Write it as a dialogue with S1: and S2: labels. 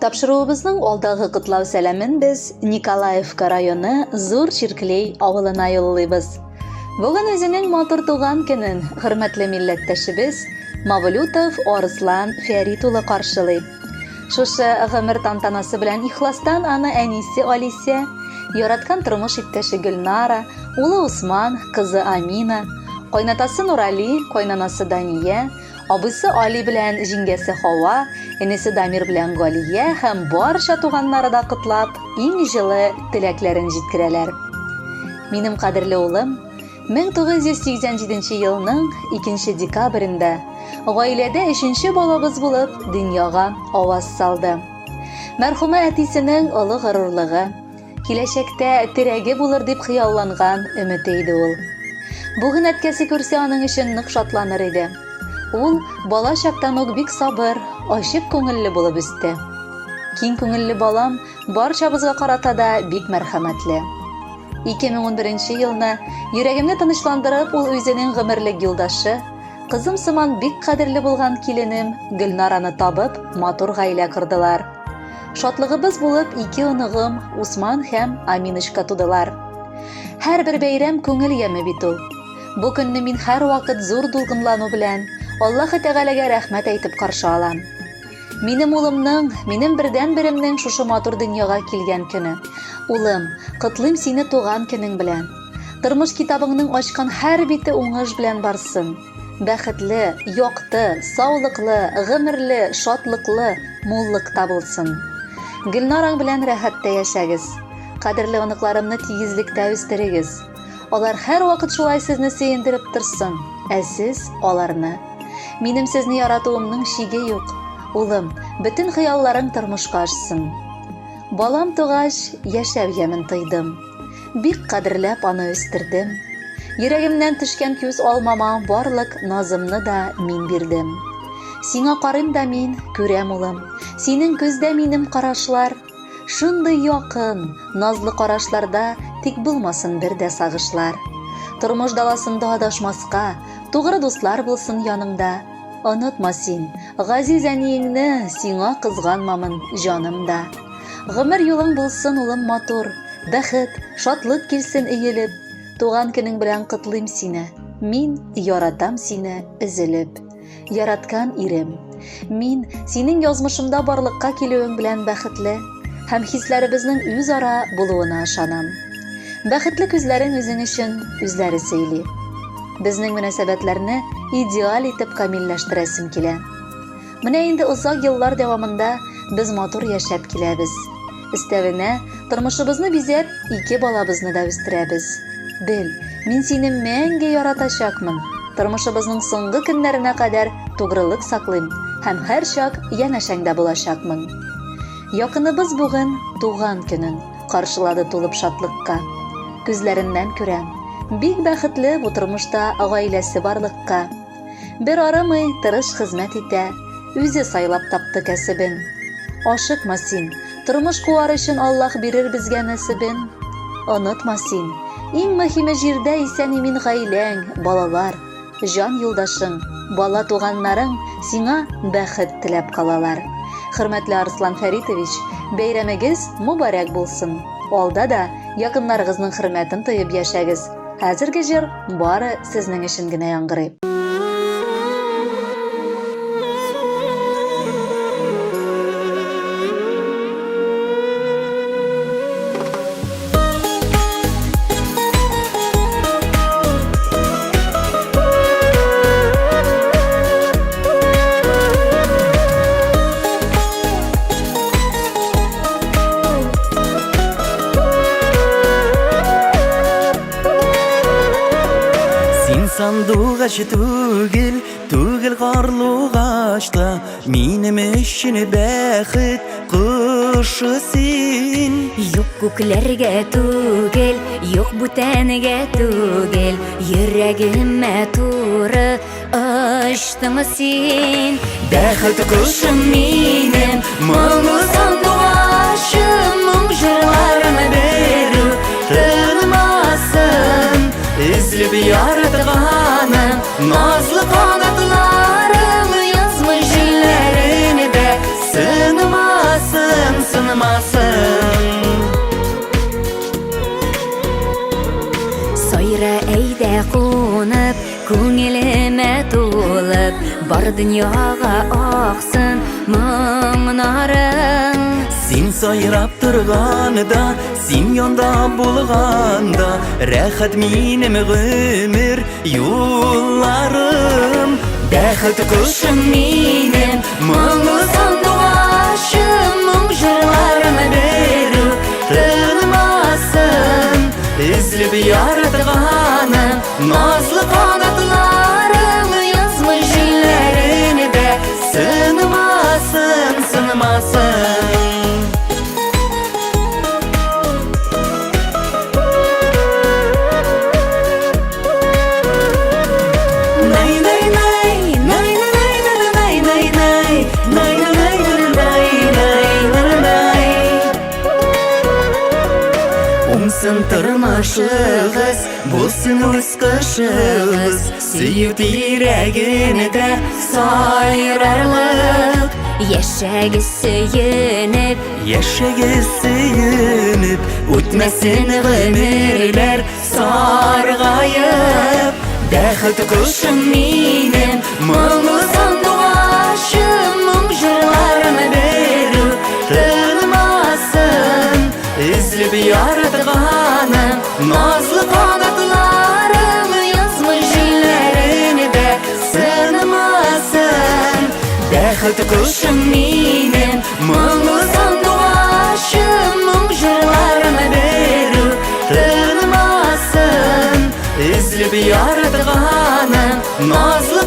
S1: Тапшыруыбызның алдагы котлау сәламен без Николаевка районы Зур Чирклей авылына юллыйбыз. Бүген үзенең матур туган көнен хөрмәтле милләттәшебез Мавлютов Арыслан Фәрит улы каршылый. Шушы гомер тантанасы белән ихластан аны әнисе Алисә, яраткан тормыш иптәше Гөлнара, улы Усман, кызы Амина, кайнатасы Нурали, кайнанасы Дания, Абыйсы Али белән җиңгәсе Хава, энесе Дамир белән Галия һәм барча туганнары да котлап, иң җылы теләкләрен җиткерәләр. Минем кадерле улым, 1987 елның 2 декабрендә гаиләдә өченче балабыз булып дөньяга аваз салды. Мәрхүмә әтисенең олы горурлыгы, Киләчәктә терәге булыр дип хыялланган өмете иде ул. Бүген әткәсе күрсә аның өчен нык шатланыр иде. Ул бала чактан ук бик сабыр, ачык күңелле булып үсте. Киң күңелле балам барчабызга карата да бик мәрхәмәтле. 2011 елны йөрәгемне тынычландырып, ул үзенең гомерлек юлдашы, кызым сыман бик кадерле булган киленем Гөлнараны табып, матур гаилә кордылар. Шатлыгыбыз булып ике оныгым Усман һәм Аминочка тудылар. Һәрбер бәйрәм күңел яме бит ул. Бу көнне мин һәрвакыт зур дулкынлану белән Аллаһы Тәгаләгә рәхмәт әйтеп каршы алам. Минем улымның, минем бердәнберемнең шушы матур дөньяга килгән көне. Улым, котлыйм сине туган көнең белән. Тормыш китабыңның ачкан һәр бите уңыш белән барсын. Бәхетле, якты, саулыклы, гомерле, шатлыклы, муллыкта булсын. Гөлнараң белән рәхәттә яшәгез. Кадерле оныкларымны тигезлектә үстерегез. Алар һәрвакыт шулай сезне сөендереп торсын, ә сез аларны. Минем сезне яратуымның чиге юк. Улым, бөтен хыялларың тормышка ашсын. Балам тугач, яшәү ямен тойдым. Бик кадерләп аны үстердем. Йөрәгемнән төшкән күз алмама барлык назымны да мин бирдем. Сиңа карыйм да мин, күрәм, улым, синең күздә минем карашлар. Шундый якын, назлы карашларда тик булмасын бер дә сагышлар. Тормыш даласында адашмаска, тугры дуслар булсын яныңда. Онытма син, газиз әниеңне, сиңа кызганмамын җаным да. Гомер юлың булсын, улым, матур, бәхет, шатлык килсен өелеп. Туган көнең белән котлыйм сине, мин яратам сине өзелеп. Яраткан ирем, мин синең язмышымда барлыкка килүең белән бәхетле һәм хисләребезнең үзара булуына ышанам. Бәхетле күзләрең үзең өчен үзләре сөйли. Безнең мөнәсәбәтләрне идеаль итеп камилләштерәсем килә. Менә инде озак еллар дәвамында без матур яшәп киләбез. Өстәвенә, тормышыбызны бизәп, ике балабызны да үстерәбез. Бел, мин сине мәңге яратачакмын. Тормышыбызның соңгы көннәренә кадәр тугрылык саклыйм һәм һәрчак янәшәңдә булачакмын. Якыныбыз бүген туган көнен каршылады тулып шатлыкка. Күзләреннән күрәм, бик бәхетле бу тормышта гаиләсе барлыкка. Бер арымый, тырыш хезмәт итә, Үзе сайлап тапты кәсебен. Ашыкма син, тормыш куар өчен Аллаһ бирер безгә нәсебен. Онытма син, иң мөһиме җирдә исән-имин гаиләң, балалар, җан юлдашың, бала туганнарың сиңа бәхет теләп калалар. Хөрмәтле Арслан Фәритович, бәйрәмегез мөбарәк булсын. Алда да якыннарыгызның хөрмәтен тоеп яшәгез. Хәзерге җыр бары сезнең өчен генә яңгырый.
S2: Син сандугач түгел, түгел карлугач та, Минем өчен бәхет кошы син.
S3: Юк күкләргә түгел, юк бүтәнгә түгел, Йөрәгемә туры Очтың син,
S2: бәхет кошым минем, моңлы сандугачым, моң җырларым берү тынмасын. Өзелеп яратканым, назлы канатларым, язмыш җилләрен дә сынмасын.
S3: булып, бар дөньяга аксын моңнарың.
S2: Син сайрап торганда, син янда булганда, рәхәт минем гомер юлларым. Бәхет кошым минем, моңлы сандугачым, моң җырларым берүк тынмасын. Өзелеп яратганым, назлы канатларым, язмыш җилләрендә сынмасын, сынмасын. Най най най, най най най най най най най най най най най. Уңсын тормышыгыз, булсын үз кышыгыз, сөю тирәгендә сайрарлык.
S3: Яшәгез сөенеп,
S2: Яшәгез сөенеп, үтмәсен гомерләр саргаеп. Бәхет кошым минем, моңлы сандугачым, моң җырларым берүк тынмасын. Өзелеп яратганым, назлы канатларым, язмыш җилләрендә сынмасын. Бәхет кошым минем, моңлы сандугачым, моң җырларым берүк тынмасын. Өзелеп яратганым, назлы